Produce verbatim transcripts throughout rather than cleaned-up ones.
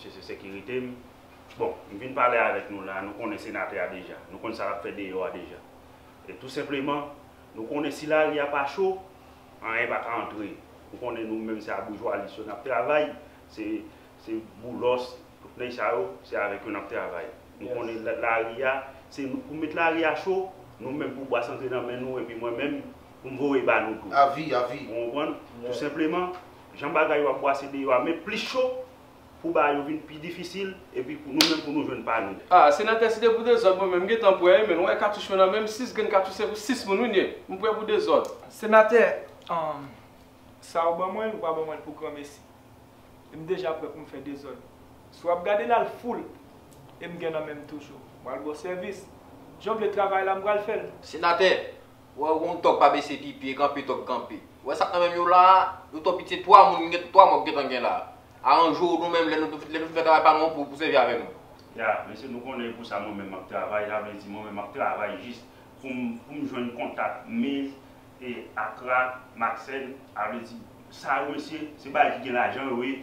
Mesye, se sekirite m. Bon, m vin pale avèk nou la, nou konnen senatè a deja. Nou konn sa l ap fè deyò a deja. E tou senpleman, nou konnen si lari a pa cho, anyen pa ka antre. Nou konnen nou menm se a boujwalis yo n ap travay, se, se Boulos, tout nèg sa yo, se avèk yo n ap travay. Nou konnen la- lari a, se nou pou met lari a cho, nou menm pou bwase antre nan men nou, epi mwen menm, pou m voye ba nou tou. Avi, avi. Ou konprann? Tou senpleman, jan bagay yo ap bwase deyò a, men plis cho, pou bagay yo vin pi difisil, epi pou nou menm pou nou jwenn pa nou. Ah, senatè, si de pou dezòd, mwen menm, m gentan prè, wi, men, w wè katouch mwen nan men m, sis grenn katouch, se pou sis moun, wi, m ye. M prè pou dezòd. Senatè, um, sa w ban mwen, ou pa ban mwen l pou granmesi. M deja prè pou m fè dezòd. Si w ap gade l al foul, e m gen nan men m toujou. M pral ba w sèvis. Jan w vle travay la, m pral fè l. Senatè, Wè, ou gon tòg pa bese pipi, e kanpe tòg kanpe. Ou wè sa k nan men m yo la a? Yo twò piti, se twa moun, gen twa mò k gentan gen la a. Aranje w nou menm, lè nou, lè nou fin fè travay pa nou an, pou, pou sèvi avè nou. Ya, mesye, nou konnen e pou sa mwen menm m ap travay, sa vle di mwen menm m ap travay jis pou m, pou m jwenn kontak Miz, e, Akra, Maxène, sa vle di, sa yo, mesye, se bagay ki gen lajan yo ye.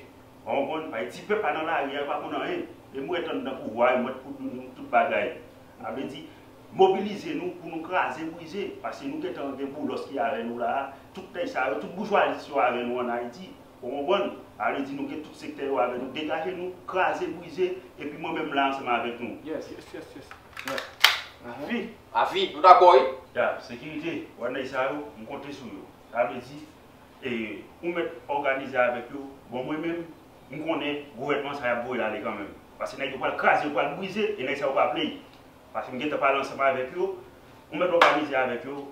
Ou konprann? Paske ti pèp pa nan lari a, yo pa konn anyen. E m wè tann nan pouvwa, e m wè pou nou tout bagay. Sa vle di, mobilize nou pou nou kraze brize. Paske nou gentan gen Boulos ki avè nou la a. Tout nèg sa yo, tout boujwalis yo avè nou ann Ayiti. Ou konprann? Sa vle di nou gen tout sektè yo avè nou. Degaje nou, kraze brize, epi mwen menm la ansanm avèk nou. Yes, yes, yes, yes. Yes. Avi. Avi, nou dakò, wi? Ya, sekirite, wè nèg sa yo, m konte sou yo. Sa vle di, e, ou mèt òganize avèk yo. Bon, mwen menm, m konnen gouvènman sa y ap voye l ale kanmenm. Paske nèg yo pral kraze, yo pral brize, e nèg sa yo pa play. Paske m gentan pale ansanm avèk yo, ou mèt òganize avèk yo,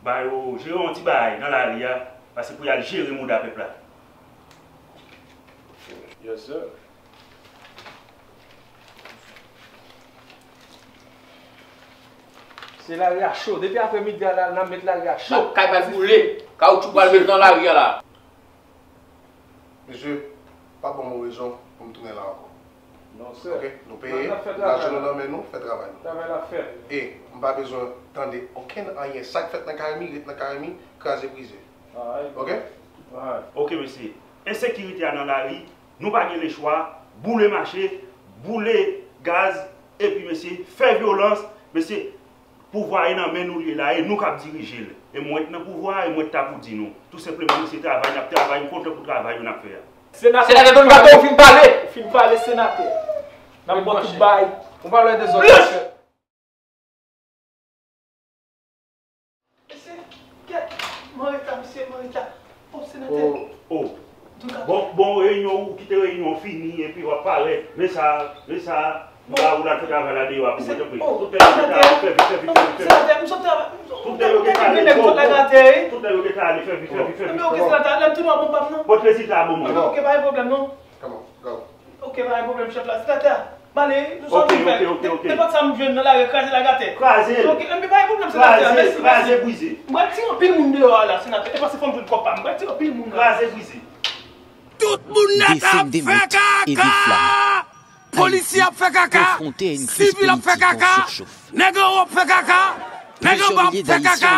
ba yo jere yon ti bagay nan lari a, paske pou y al jere mouda pèp la. Yes, sir. Se lari a cho. Depi aprè midi a la, n ap met lari a cho. Kay pral boule. Kawoutchou pral met nan lari a la. Mesye, pa ban m rezon pou m tounen la ankò. Non, sè. Ok? Nou peye, lajan nou nan men nou, fè travay nou. Travay la fèt. E m pa bezwen tande okenn anyen. Sa k fèt nan Kayami, ret nan Kayami, kraze brize. Ok? Ok, mesye. Ensekirite a nan lari, nou pa gen lechwa, boule mache, boule gaz, epi, mesye, fè vyolans, mesye, pouvwa a nan men nou li ye la, e nou k ap dirije l. E mwen t nan pouvwa a, e mwen t ta pou di nou. Tou senpleman, mesye, travay n ap travay, m kontan pou travay yo n ap fè a. Senatè Tony Gato, ou fin pale. Ou fin pale, senatè. N ap ba w tout bay. Ou pa lwen dezòd, mesye. Mesye, kèt, mwen reta, mesye, mwen reta. O, senatè. O, o. Bon, bon, reyinyon, ou kite reyinyon fini, epi w ap parèt. Men sa, men sa, m ba ou l al fè travay la deyò a pou mwen, tanpri. Tout nèg yo gentan ale, fè vit, fè vit, fè vit, fè vit. Tout nèg yo gentan ale, tout nèg yo gentan ale, fè vit, fè vit, fè vit. Pote rezilta a ban mwen. Ok, pa gen pwoblèm, non. Ok, pa gen pwoblèm, chèf la. Senatè, m ale, nou sa vin fè? Nenpòt sa m jwenn nan lari, kraze l ak atè. Kraze l. Ok, enben pa gen pwoblèm, senatè. Mèsi, mèsi. Kraze, brize. M pral tire anpil moun deyò a la, senatè. E paske fò m jwenn kòb pa m. M pral tire anpil moun la. Kraze, brize. Tout moun nèt ap fè kaka! Polisye ap fè kaka! Sivil ap fè kaka! Nèg anwo ap fè kaka! Nèg anba ap fè kaka!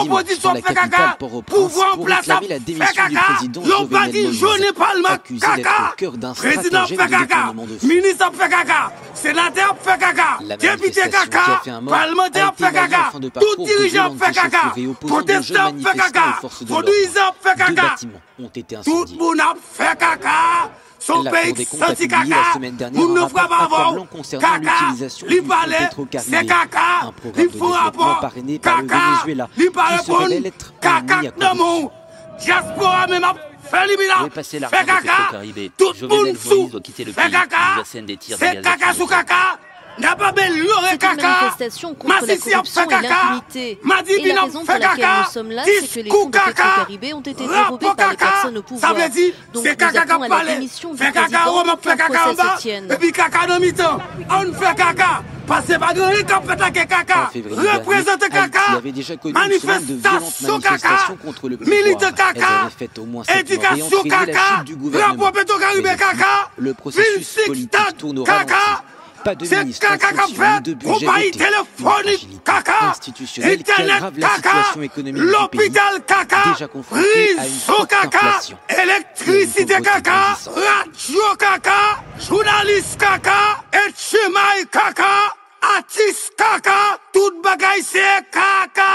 Opozisyon ap fè kaka! Pouvwa an plas ap fè kaka! Yo pa di jounen palman kaka! Prezidan ap fè kaka! Minis ap fè kaka! Senatè ap fè kaka! Depite kaka! Palmantè ap fè kaka! Tout dirijan ap fè kaka! Pwotestan ap fè kaka! Vodouyizan ap fè kaka! Tout moun ap fè kaka! Se yon peyi k santi kaka! Moun nan frape avè w! Kaka! Li pale! Se kaka! Li fè rapò! Kaka! Li pa reponn! Kaka k nan men w! Dyaspora menm ap fè li, men ap fè kaka! Tout moun sou fè kaka! Se kaka sou kaka! N ap amelyore kaka! Masisi ap fè kaka! Madidi n ap fè kaka! Diskou kaka! Rapò kaka! Sa vle di, se kaka k ap pale! Fè kaka anwo, m ap fè kaka anba! Epi kaka nan mitan! Ann fè kaka! Paske pa gen anyen k ap fèt ak kaka! Reprezante kaka! Manifestasyon kaka! Militan kaka! Edikasyon kaka! Rapò Petwokaribe kaka! Vin sik stad kaka! Se kaka k ap fèt! Konpayi telefonik kaka! Entènèt kaka! Lopital kaka! Rezo kaka! Elektrisite kaka! Radyo kaka! Jounalis kaka, etchimay kaka, atis kaka, tout bagay se kaka.